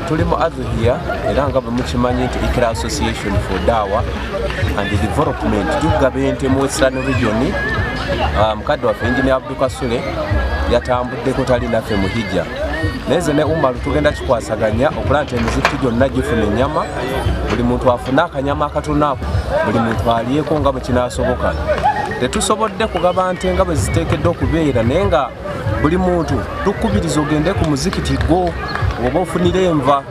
Tuli mu Adhuhiya era nga bwemukimanyi nti Ikra Association for Dawah and Development tugaba ente mu Western Region. Ah, mukadde waffe Engineer Abdu Kasule yatambuddeko tali naffe mu hijja naye nze ne Umaru tugenda kikwasaganya okulaba nti emizikiti gyonna gifuna ennyama buli muntu afune akanyama akatono ako buli muntu alyeko nga bwe kinaasoboka tetusobodde kugaba nte nga bwe ziteekeddwa okubeera naye nga buli muntu tukubiriza ogende ku muzikiti gwo oba ofunire enva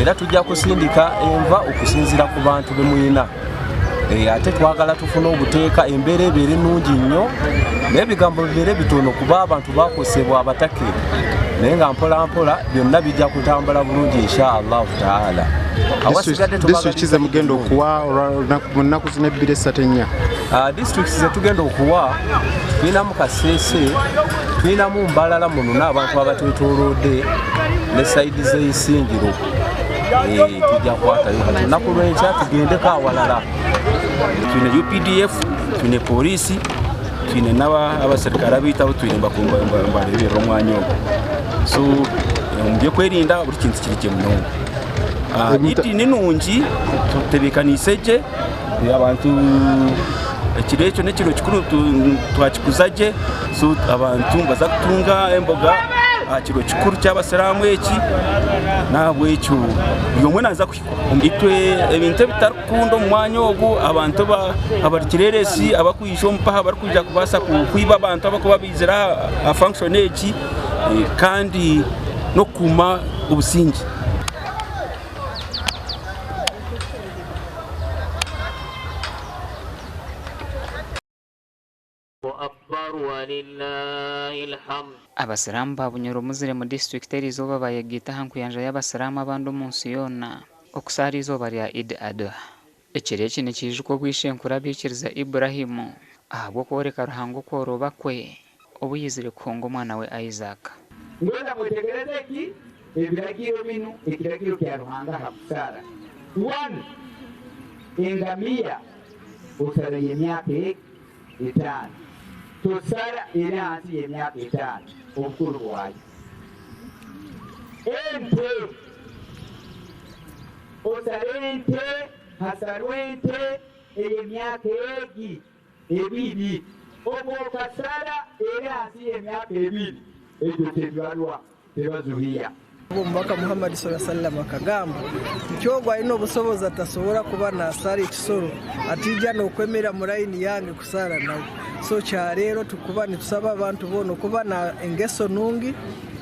era tujja kusindika enva okusinziira ku bantu be muyina eh, ate twagala tufune obuteeka embeera ebeere nungi nnyo naye ebigambo bibeere bitono kuba abantu bakosebwa abatake naye nga mpolampola byonna bijja kutambula bulungi insha allahu taala disitulikiti zemugenda okuwa mu nnaku zino ebbiri essatu ennya ah, disitulikiti zetugenda okuwa tulinamu kaseese tulinamu mbalala muno n'abantu abatwetoloodde ne sayidi z'eisingiro eh, tujja kukwatayo kati olunaku lwenkya tugendeko awalala twine updf twine poliisi twine n'abaserikare abaitu abu twine mbareeberera omwanya ogu so omu by'okwerinda buri kintu kiri gye munonga ah, Idi ni nungi tutebeekaniise gye abantu ekiro ekyo n'ekiro kikuru twakikuza gye so abantu nibaza kutunga emboga aha kiro kikuru ky'abasiraamu eki n'ahabw'ekyo buri omwe naaza kuhikwa. Itwe ebintu ebitarikukunda omu mwanya ogu abantu abari kireresi abarikwija omu paha abarikwija kubaasa kwiba abantu abarikuba baizire aha fankishoni egi kandi n'okukuuma obusingye. Abasiraamu ba Bunyoro Muslim District eriizooba bayegaita aha nkuyanja y'abasiraamu abandi omunsi yoona okusaara eizooba rya Eid Adha. Ekiro eki nikiijukwa obu ishenkuru abaikiriza Ibrahim ahabw'okworeka Ruhanga okworoba kwe obu yaizire kuhonga omwana we Isaac. Mbwenu mwetegereze ki ebiragiro binu, ekiragiro kya Ruhanga ha kusara. One, engamiya osara y'emyaka etaano, tosara eri hansi y'emyaka etaano obukuru bwayo. Ente, osara ente, hasarwa ente ey'emyaka egi ebiri. Obu okasara eri hansi y'emyaka ebiri, egyo tebarwa, teba zuhiya. Omubaka Muhammad swalla sallam akagamba nti ogu aine obusobozi atasobora kuba nasara ekisoro ataija nokwemera mu line yange kusara nawe. So kyarero tukuba nitusaba abantu boona okuba na engeso nungi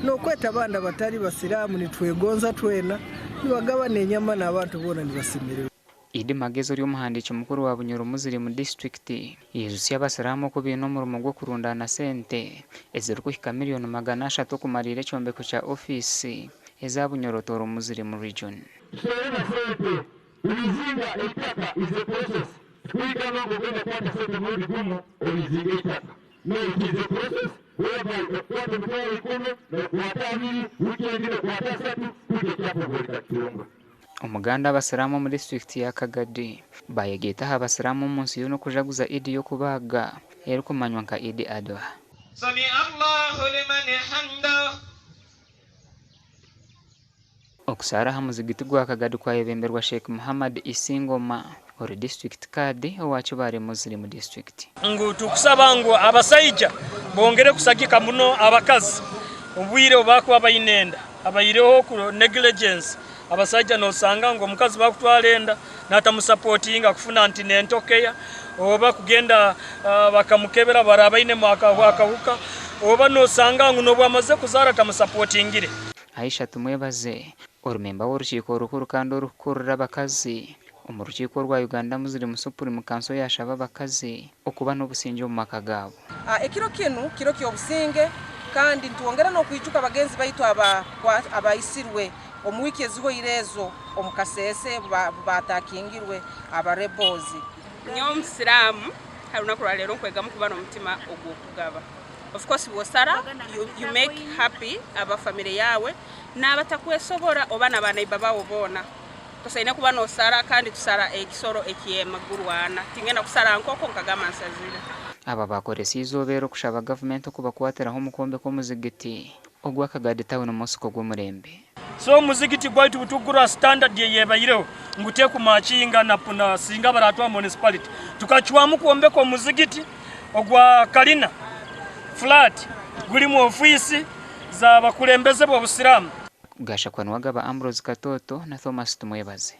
nokweta abandi abatari basiramu nitwegonza twena nibagabana enyama nabantu boona nibasemererwa. Idi Magezi ori omuhandiiki mukuru wa Bunyoro Muslim District yaijutsya abasiraamu oku baine omurimo gw'okurundaana sente ezirikuhika miriyoni 300 okumariira ekyombeko kya ofiisi eza Bunyoro Tooro Muslim Region. Tusherure sente, Riizinga eitaka is a process tikwigamba ngu ogenda kukwata sente omurundi gumu oriizinge eitaka no it is a process whereby okukwata 100,000 nokwata abiri wiiki endi nokwata asatu kuhika ekyapa obu orikakitunga. Omuganda Abasiraamu omu disiturikiti ya Kagadi bayegaita aha Basiraamu omunsi yoona okujaguza Eid y'okubaaga erikumanywa nka Eid Adha. Okusaara aha muzigiti gwa Kagadi kwayebemberwa Sheikh Muhammad Isingoma ori disiturikiti Kadhi owa Kibaale Muslim District. Ngu tukusaba ngu abasaija bongere kusagika muno abakazi obwire obubakuba baine enda. Habaireho negligence abasaija nosanga ngu omukazi bakutwara enda natamusapotinga kufuna nti nental care oba kugenda bakamukebera baraba ainemu akahuka oba nosanga ngu nobu amaze kuzara tamusapotingire. Aisha Tumwebaze, ori memba w'orukiiko orukuru kandi orikukurira abakazi omu rukiiko orwa Uganda Muslim Supreme Council yaashaba abakazi okuba n'obusingye omu maka gaabo. Ekiro kinu kiro ky'obusinge kandi nitwongera n'okwijuka bagenzi baitu abaisirwe omu wiiki ezihoire ezo omu Kasese obu baatakingirwe aba rebels. Nyowe omusiraamu ha runaku rwa leero nkwegamu kuba n'omutima ogw'okugaba. Of course bw'osara you make happy aba family yaawe n'abatakwesobora oba na ba neighbor baawe boona. Tosaine kuba nosara kandi tusara ekisoro eky'amaguru ana. Tingenda kusara nkoko nkagamba nsazire. Aba baakoresa eizooba eri okushaba gavumenti okubakwatiraho omu kwombeka omuzigiti ogwa Kagadi Town Mosque ogw'omurembe. So omuzigiti gwaitu butugura standard eyebaireho ngu tekumakinga na na singa baratwaha municipality. Tukacwamu kwombeka omuzigiti ogwa kalina flat gurimu ofiisi za bakulembeze b'obusiraamu. Gashakwa Nuwagaba Ambrose Katoto na Thomas Tumwebaze.